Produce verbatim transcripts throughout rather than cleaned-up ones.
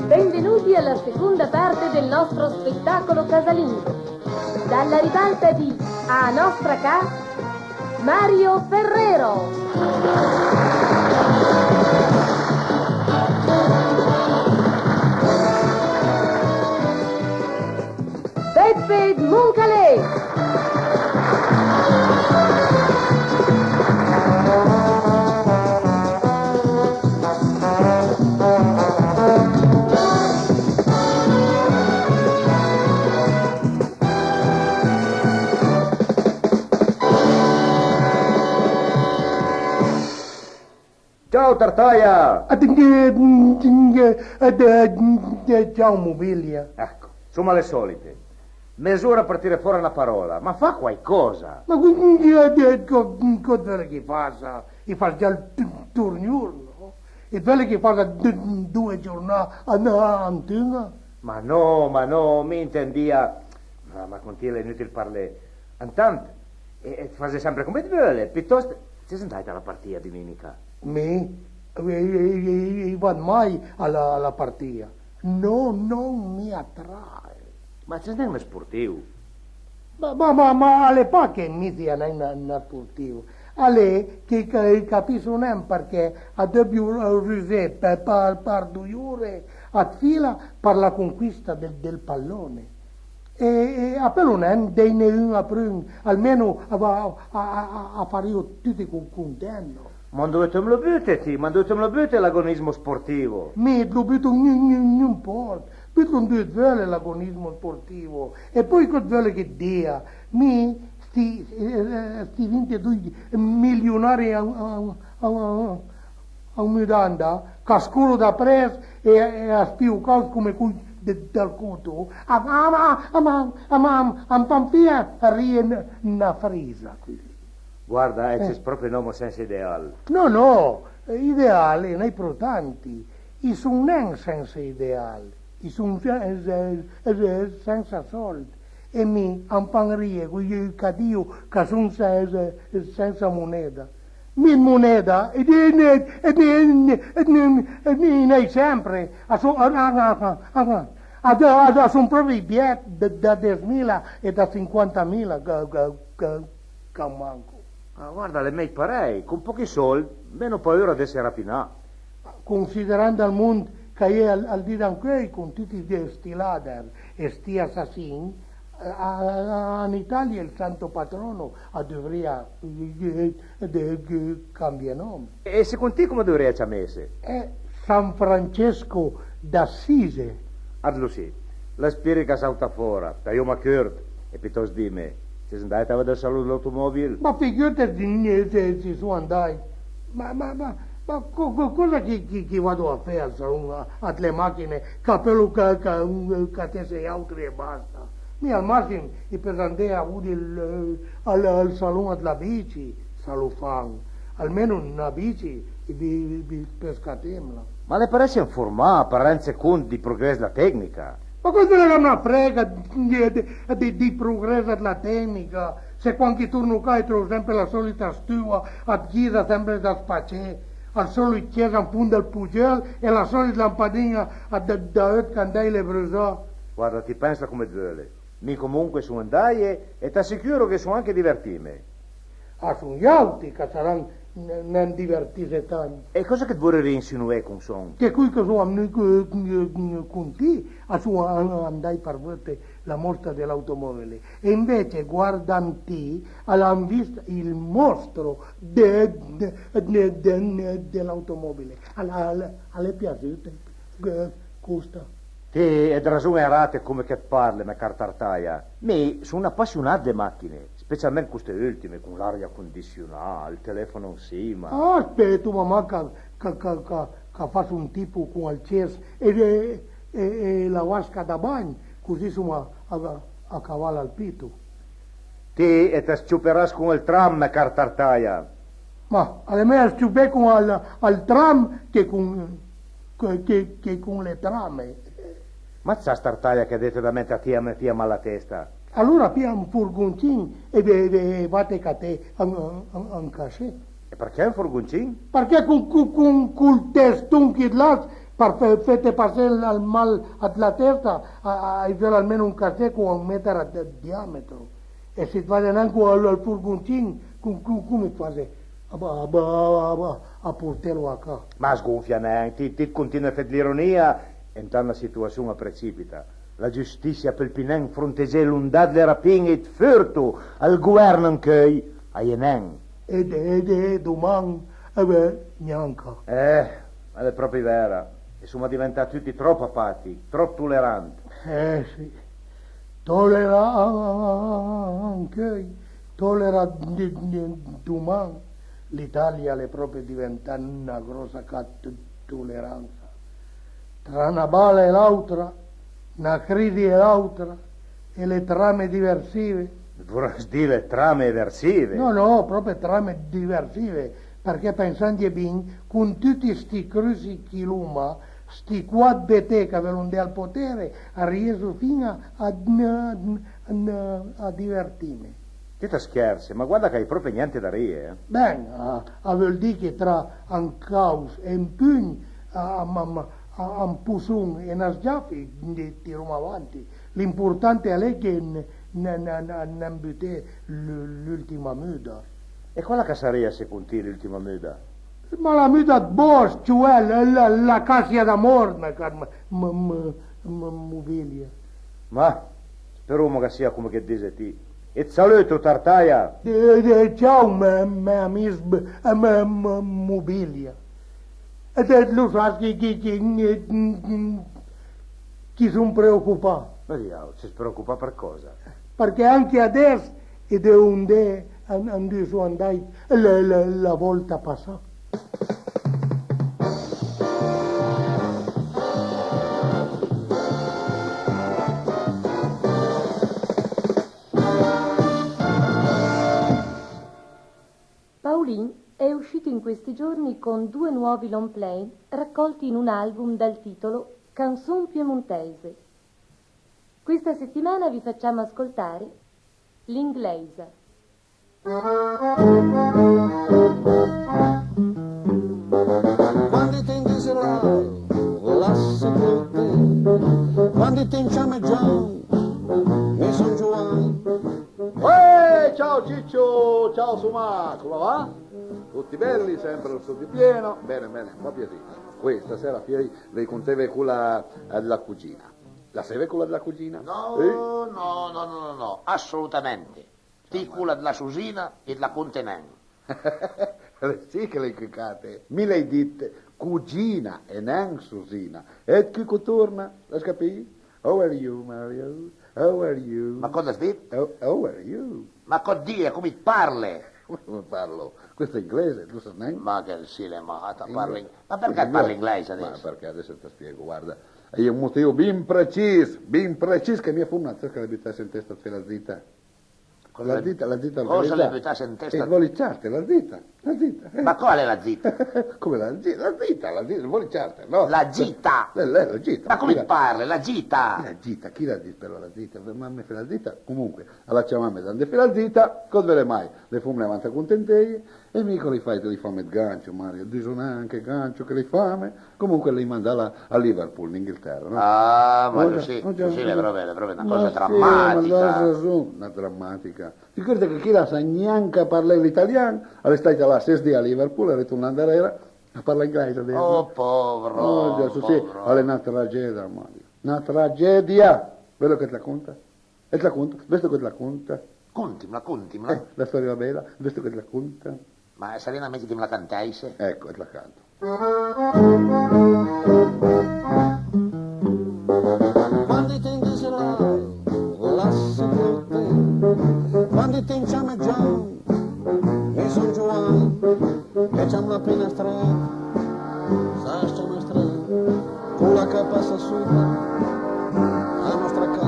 Benvenuti alla seconda parte del nostro spettacolo casalingo. Dalla ribalta di A nostra ca, Mario Ferrero. Beppe Moncalé. Ciao, Tartaja! Ciao, Mobilia. Ecco, insomma le solite. Mes'ura për tiré fòra na paròla, ma fa quaicosa! Ma co, co, co völe ch'i fasa? I fas già ël t-, turniur, no? E völe ch'i fasa d-, doe giornà a, a, an un-a? Ma no, ma no, mi intendìa, ma, ma con ti l'é inùtil parlé. Antant, e, e fase sempre come ti völe, pitòst, ses andàit a la partìa duminica? Mi? I, i, i, i vado mai a la, a la partìa. No, non mi atrae. Ma ses nen un sportìu? Ma, ma, ma, ma a l'é pa che mi sia nen un, un sportìu. A l'é che, che capisso nen përchè a deuviu rusé për, për, për doe ore a fila për la conquista del, del pallone. E, e a peulo nen deine un a prun, almeno a, a, a, a, a farìo tuti con-, content, no? Ma andoa te m'lo bute ti? Ma andoa te m'lo bute l'agonismo sportivo? Mi lo buto in, in, in un pòst, buto andoa it völe l'agonismo sportivo. E poi còs it völe ch'it dia? Mi sti, eh, sti vintidoi milionari a, a, a, a, a mudanda, ch'a scoro dapress e, e a spio còs come coj de, dël coto, a, a, a, a, a, a, a m'fan fia rìe na, na frisa, coj lì. Guarda, eh, eh, ses pròpi n'òmo sensa ideal. No, no, ideal i n'hai pro tanti. I son nen sensa ideal, i son se-, se-, se-, sensa sòld. E mi a m'fan rìe coj ch'a diso ch'a son se-, se-, sensa moneda. Mi 'd moneda, e, e, e, e, e, e, i n'hai sempre. A son, a, a, a son pròpi bièt da, da dësmila e da sinquantamila ch'a, ch'a, ch'a, ch'a manco. Ah, guarda, l'é mej parèj, con pòchi sòld, meno paura d'esse rapinà. Considerand ël mond ch'a-i é al, al di d'ancuèj, con tuti sti lader e sti assassin, a, a, a, an Italia il santo patrono a duvrìa, eh, de, de, cambié nòm. E second ti come a duvrìa ciamesse? Eh, San Francesco d'Assise. Atlo sì, lë spirit ch'a sauta fòra, tajoma curt, e pitòst dime, ses andàit a vëdde ël salon dl'automòbil? Ma figurte se, se, se son andàit. Ma, ma, ma, ma co-, co-, còsa ch'i, ch'i, ch'i vado a fé al salon a, a dle màchine, ch'a peulo ca-, ca-, catesse j'àutri e basta. Mi al massim i peuss andé a vëdde ël, al, al salon dla bici, salofan. Almeno na bici i, i, i peuss catemla. Ma l'é për esse informà, për rendre cont dij progress dla tecnica. Ma còsa ghe n'é a frega dij, dij, dij progress dla tecnica, se quand ch'i torno ca i trovo sempre la sòlita stuva a ghisa sempre da spacé, ël sòlit ciesso an fond dël poggeul e la sòlit lampadin-a a da, da eut candèile brusà. Guarda, ti pensa come it veule. Mi comunque son andaje e t'assicuro che son anche divertime. A son j'àutri ch'a saran n-, nen divertisse tant. E còsa che it vorerìe insinué con son? Che coj ch'a son vnù co-, con ti a son an-, andàit për vëdde la mostra dl'automobile. E invece, guardant ti, a l'han vist il mostro de, de, de, de, de l'automobile. A, a, a l'é piasùt, eh, costa. Ti, e rason e rate come che it parle, mè car Tartaja. Mi son un apassionà dle màchine, specialment coste ùltime, con l'aria condissionà, ël telefono ansima. Ah, speta, ma, ma ch'a, ch'a, ch'a, ch'a, ch'a fasso un tipo con ël ciesso e, e, e, e la vasca da bagn, così soma a, a, a caval al pito. Ti e të s-cioperàs con ël tram, mè car Tartaja. Ma a l'é mej s-ciopé con ël, ël tram che con, che, che, che con le trame. Ma sas, Tartaja, che dete da mete a ti a me fia mal la testa. Alora pija un furgoncin e ve, ve, vate caté un, un, un, un cachè. E përchè un furgoncin? Përchè con, con, con, col teston che it l'has për fe, fete pasé ël, ël mal ëd la testa, a, a, a-i völ almeno un cachè con un meter ëd, ëd diàmetro. E se it vade nen col, ël furgoncin, com, com, com it fase a, a, a, a, a portelo a ca? Ma sgonfia nen, ti, ti it continue a fe dl'ironìa, e ëntà na situassion a precipita. La giustìssia a peul pì nen frontegé l'ondà dle rapin-e e ëd furto, ël govern ancheuj a-i é nen. E, e, e doman, e beh, gnanca. Eh, ma l'é pròpi vera. E soma diventà tuti tròp apàtich, tròp tolerant. Eh sì. Tolerant, ancheuj, tolerant, di, di, doman. L'Italia a l'é pròpi diventà na gròssa ca-, toleransa. Tra na bala e l'àutra, na crisi e l'àutra, e le trame diversive. Vorràs dì le trame eversive? No, no, pròpi trame diversive, përchè pensandje bin, con tuti sti crusi ch'i l'oma, sti quat beté ch'a veulo andé al potere, a rieso fin-a a, a, a, a divertime. Ti it scherse, ma guarda ch'a-i é pròpi gnente da rìe, eh? Ben, a, a veul dì che tra un caus e un pugn, a, a, a, a, un posson e na sgiafe, it tiroma avanti. L'importante a l'é che n-, n-, n-, n-, n'an buté l-, l'ùltima muda. E quala ch'a sarìa, second ti, l'ùltima muda? Ma la muda ëd bòsch, cioè la, la, la càssia da mòrnaca, m-, m-, m-, m-, mobilia. Ma speroma ch'a sia coma che it dise ti. E it saluto, Tartaja! E, e ciao, me, me amis, b-, e me, me mobilia. E te lo sas che, che, che, ch'i son preocupà. Ma diav, ses preocupà për còsa? Përchè anche adess i devo andé an-, andoa i son andàit la, la, la vòlta passà. Paolin è uscito in questi giorni con due nuovi long play raccolti in un album dal titolo Canson piemontese. Questa settimana vi facciamo ascoltare L'Ingleisa. Quandi ti 'ndis là, lasse tutti, quandi ti 'nciame John, mi son Giuan. Uè, ciao Ciccio, ciao Sumà, come va? Tutti belli, sempre al suo ripieno. Bene, bene, fa piacere. Uè, stasera fioi, ve conté cola, eh, dla cugina. La seve cola dla cugina? No, eh? No, no, no, no, no, assolutamente. Ti cola dla Susina e dla conte nen. Sì che l'hai clicate. Mi l'hai dit cugina e nen Susina. E 'd chi cotorna? L'has capì? How are you, Mario? How are you? Ma cosa has dit? How, how are you? Ma cosa dite? Come parle? Come parlo? Questo è inglese, tu sai nen? Ma che sì, le mata, parli in-, ma perché parli inglese adesso? Ma perché adesso ti spiego, guarda. Hai un motivo ben preciso, ben preciso che mi fum una cerca di buttarsi in testa a te la zita. Cosa la zita, la zita, cosa le butasse in testa? Eh, voli cierte, la zita, la zita, eh. Ma quale la zita? Come la zi-, la zita, la zita, voli cierte, no? La zita? Eh, eh, la zita. Ma come parla? La zita? La zita, chi la zita però, la zita? Ma me fe la zita, comunque, la ciamame dande fe la zita, cosa vele mai? Le fum levante contenteie, e mi co l'hai fai, l'hai fame 'd gancio, Mario, diso nen che gancio che l'hai fame, comunque l'hai mandala a Liverpool, in Inghilterra, no? Ah, ma così, così l'è proprio, l'è proprio una cosa drammatica. Ma sì, ma l'has rason, una drammatica. Ti crede che chi la sa gnanca parlé l'italian, l'è staita là ses di a Liverpool e ritornà andarera a parlà inglese adesso. Oh, povero, oh, Gesù, sì, povero. L'è una tragedia, Mario. Una tragedia! Velo che te la conta? E te la conta? Veste che te la conta? Contimla, contimla. Eh, la storia va bela, veste che te la conta? Ma sarìa mei che ti me la canteise? Ecco, e te la canto. Quandi ti 'ndis là, lasse tutti, quandi ti 'nciame John, mi son Giuan, e ciamla pena stret, sa ciama stret, cola ch'a passa sota a nostra ca,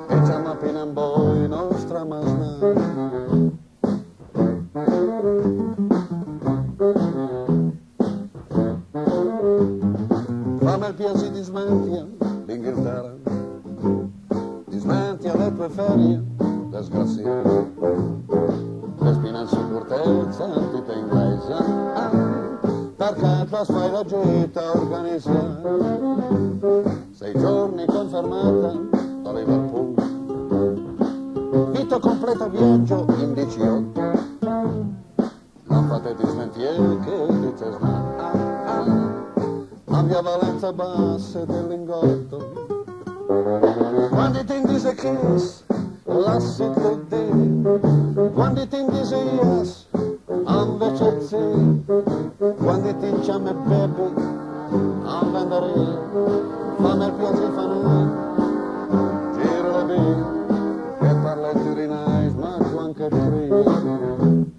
e ciama pena 'mboi nostra masna. Fame ël piasì, dismentia, vin Inghilterra. Dismentia le tue ferie, desgraziato. L'espina in sicurezza, tutte in inglese. Ah, perché la fai la gita organizzata. Sei giorni confermata da Liverpool. Il tuo completo viaggio in diciotto. La fate dismentie che ti te sna. Ah, ah. La mia valenza bassa del lingotto. Quando ti dice kiss, lassi tutti. Quando ti dice yes, invece sì. Quando ti chiami baby, andare. Fammi il piacere, fammi. Gira le via, che parla di nice, ma tu anche triste.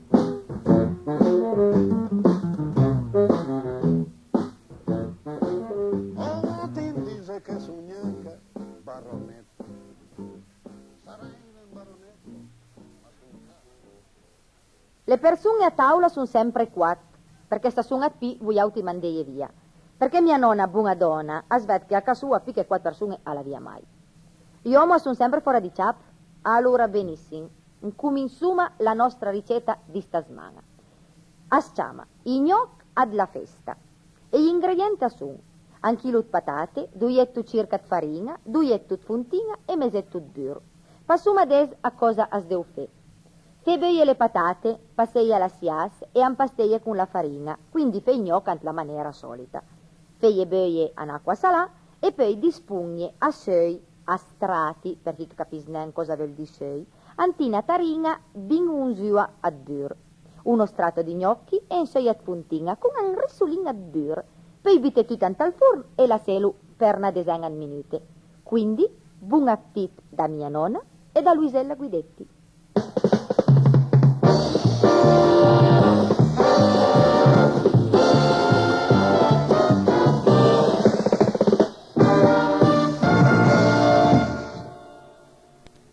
Oh, ti dice che sono neanche baronetto. Sarai un baronetto, ma sono... Le përson-e a tàula a son sempre quat, përchè s'a son ëd pì, vojàutri mandeje via. Përchè mia nòna, bon-a dòna, as ved che a ca soa pì che quat përson-e a l'avìa mai. J'òmo a son sempre fòra di ciap? Alora benissim, ancominsoma la nòstra riceta di sta sman-a. As ciama i gnòch ëd la festa. E j'ingredient a son: un chilo ëd patate, doi eto circa ëd farin-a, doi eto ëd fontin-a e mez'eto ëd bur. Passoma adess a còsa as deu fé. Fé beuje le patate, passeje a la siassa e ampasteje con la farin-a, quindi fé i gnòch ant la manera sòlita. Feje beuje an acqua salà e peui dispon-je a seuj, a strati, për chi ch'a capiss nen còsa a veul dì seuj, ant una tarin-a bin onzua ëd bur, uno strato di gnòchi e un seuj ëd fontin-a con un rissolin ëd bur, peui bute tut ant ël forn e lasselo për na desen-a ëd minute. Quindi, bon apetit da mia nòna e da Luisella Guidetti.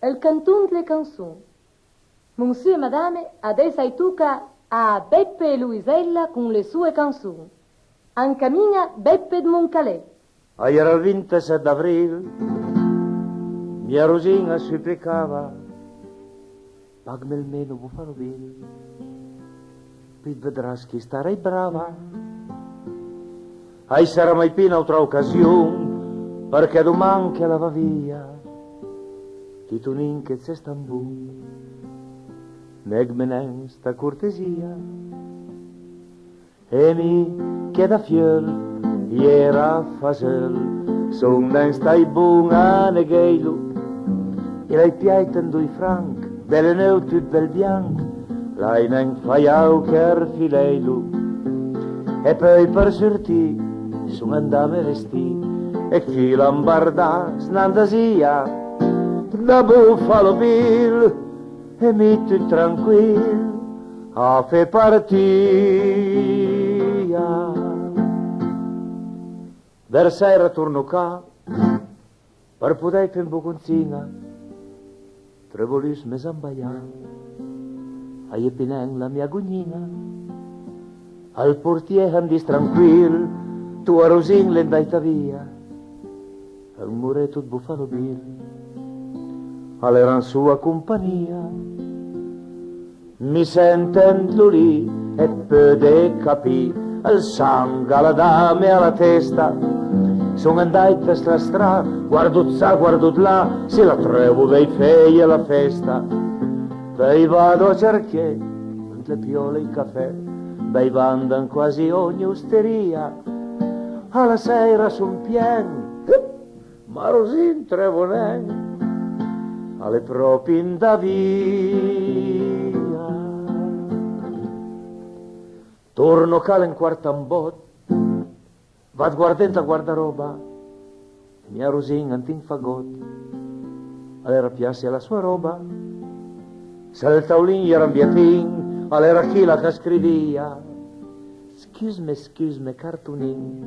Ël canton dle canson. Monsieur e madame, adess a-j toca a Beppe e Luisella con le soe canson. Ancamin-a Beppe ëd Moncalé. A-i era ël vinteset d'avril, mia Rosin-a a suplicava: pagme almeno Buffalo Bill, pì it vedras ch'i starai brava. A-i sarà mai pì n'àutra ocasion, përchè doman ch'a la va via, ti Tonin, che it ses tant bon, neghme nen sta cortesia. E mi che da fieul i era faseul, son nen stàit bon a neghèilo. I l'hai piàit an doi franch, bel e neuv, tut bel bianch, l'hai nen fàit àuch che arfileilo. E peui për surtì son andame vestì, e chi l'ha ambardà s'n'andasia da Buffalo Bill. E mi tut tranquil a fé partìa. Vër sèira torno ca për podèj fé un boconcin-a, treuvo l'us mez ambaià, a-i é pì nen la mia gognin-a. Ël portié a-m dis tranquil, toa Rosin l'é andàita via. Ël moreto ëd Buffalo Bill a l'era an soa compagnia. Mi sentendlo lì, e peude capì, ël sang a l'ha dame a la testa. Son andàit për stra stra, guardo 'd ca, guardo 'd là, se la treuvo veuj feje la festa. Peui vado a cerché ant le piòle ij cafè, beivand an quasi ògne osteria. A la sèira son pien, ma Rosin treuvo nen, a l'é pròpi andà via. Torno ca l'é un quart an bòt, vado guardé ant ël guardaròba, mia Rosin ant un fagòt a l'era piassìa la soa ròba. Sël taulin i era un biatin, a l'era chila ch'a scrivìa: scusme, scusme, car Tonin,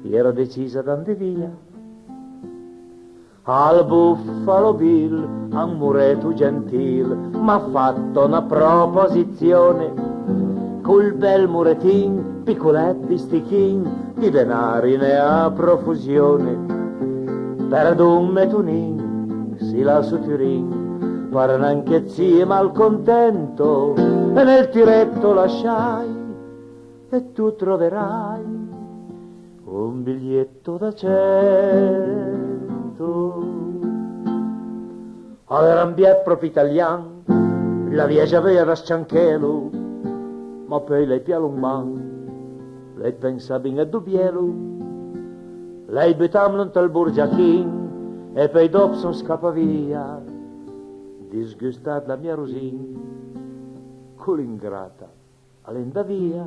i era decisa d'andé via. Al Buffalo Bill, un moreto gentil, m'ha fatto una proposizione, col bel moretin, picolet, bistichin, di denari ne ha a profusione. Perdonme Tonin, se i lasso Turin, par nen che 't sie malcontento, e nel tiretto lasciai, e tu troverai un biglietto da cento. A l'era un bièt pròpi italian, l'avìa già veuja da s-cianchelo, ma peui l'hai pialo an man, l'hai pensà bin ëd dobielo, l'hai butamlo ant ël borgiachin, e peui dòp son scapà via, disgustà dla mia Rosin, co l'ingrata a l'é andà via.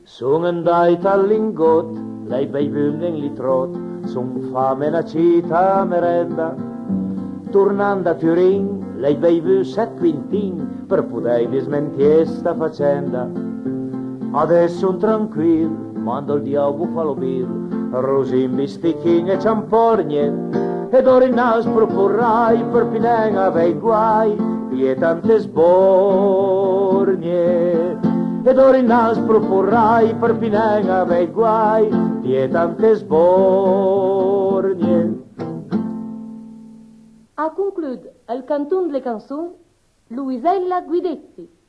Son andàit al Lingòt, l'hai beivù un litròt, son fame na cita merenda. Tornand a Turin, l'hai beivù sèt quintin për podèi dismentié sta facenda. Adess son tranquil, mando al diàubo falo mil, Rosin, bistichin e ciamporgne, e d'ora inàuss proporrai për pì nen avèj guaj, pijé tante sborgne. E d'ora inàuss proporrai për pì nen avèj guaj, pijé tante sborgne. A conclud ël canton dle canson Luisella Guidetti.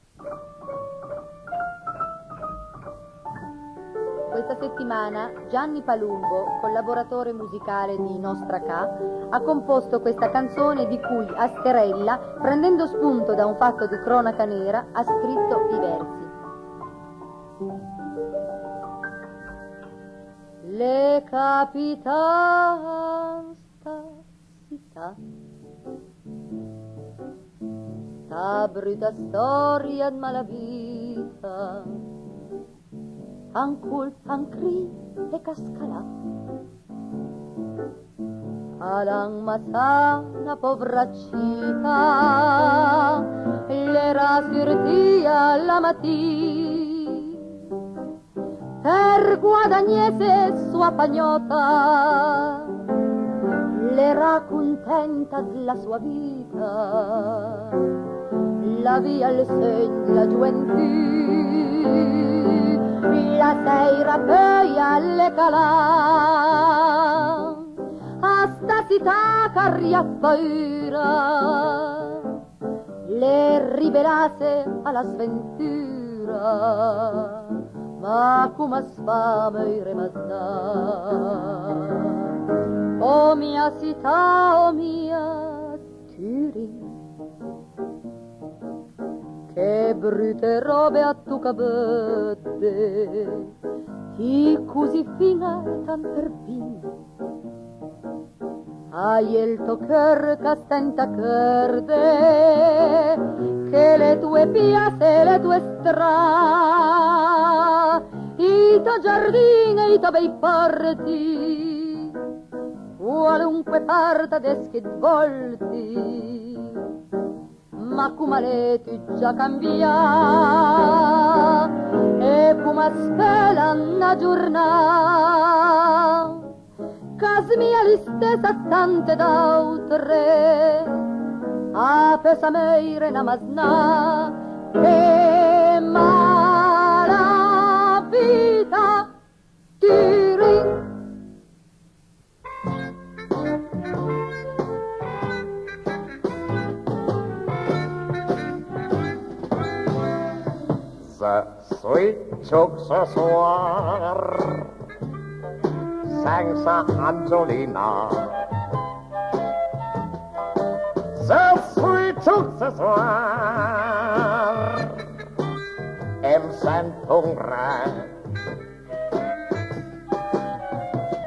Questa settimana Gianni Palumbo, collaboratore musicale di Nostra Ca, ha composto questa canzone di cui Ascherella, prendendo spunto da un fatto di cronaca nera, ha scritto i versi. Le capità sta cità. Sta bruta stòria ëd malavita, an colp, an cri e cascalà. A l'han massà na pòvra cita, l'era surtìa la matin. Për guadagnesse soa pagnòta, l'era contenta dla soa vita, l'avìa ël segn dla gioentù, la sèira peui a l'é calà, a sta cità ch'a rìa paura. L'é ribelasse a la sventura, ma com as fa a meuire masnà? O mia cità, o mia Turin, che brute ròbe a toca vëdde, ti così fin-a e tant për bin. A-i é ël tò cheur ch'a stenta chërde, che le toe piasse e le toe stra, i tò giardin e i tò bej parti, qualunque part adess che 't vòlti. Ma com a l'é tut già cambià, e com as peul an-a giornà, ch'a smija l'istess a tante d'àutre, a peussa meuire na masnà, che malavita. Turin. Ze soi ciuch ce soir sensa Angiolina. Ze soi ciuch ce soir e 'm sento un re.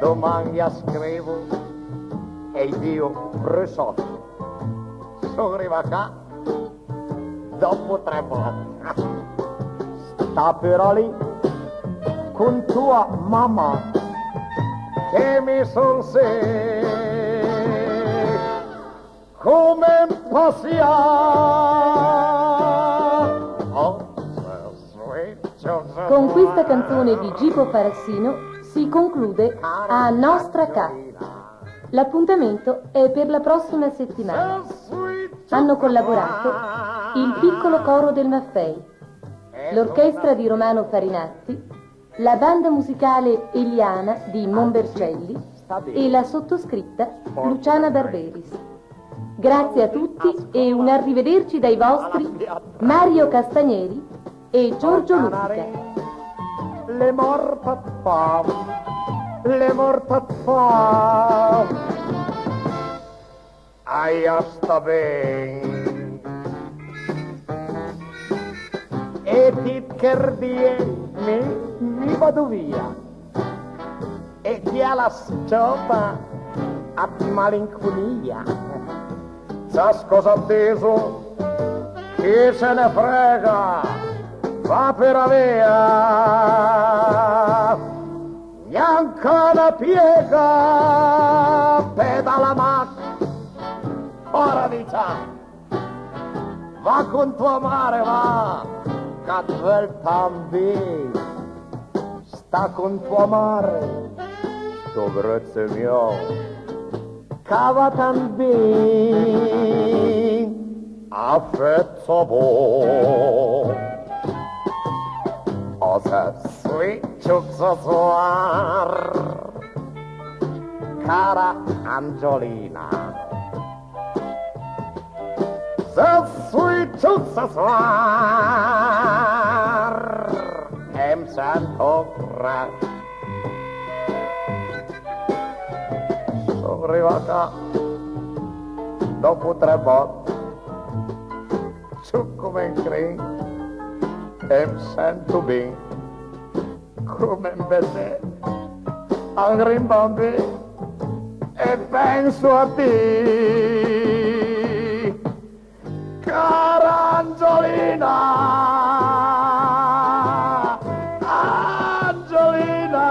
Doman i scrivo e i digo: Brusòt, son rivà ca dòpo tre vòt. Sta però lì con toa mamà, che mi son sì come 'mpassià. Oh, sweet. Con questa canzone di Gico Farassino si conclude A Nostra Ca. L'appuntamento è per la prossima settimana. Hanno collaborato il Piccolo Coro del Maffei, l'orchestra di Romano Farinatti, la banda musicale Eliana di Monbercelli, E la sottoscritta Luciana Darberis. Grazie a tutti e un arrivederci dai vostri Mario Castagneri e Giorgio Lusica. L'è mòrt ëd fam, l'è mòrt ëd fam. A-i a sta ben. E ti 't chërdìe, mi, mi vado via. E ti a la s-ciòta ëd malinconia. Sas còsa 't diso? Chi se ne frega? Va pura via. Gnanca na piega, pedala mach, fòra di cià. Va con tua mare, va, ch'a 't veul tant bin. Sta con tua mare, sto grësse mio, ch'a va tant bin. A fëd sò bon. O se soi ciuc së soar, cara Angiolina. Se soi ciuc së soar, e më sento greu. Son rivà ca dòpo tre bòt, ciuc come un crin, e më sento bin. Come ënvece a un rimbambin e penso a ti, cara Angiolina, Angiolina.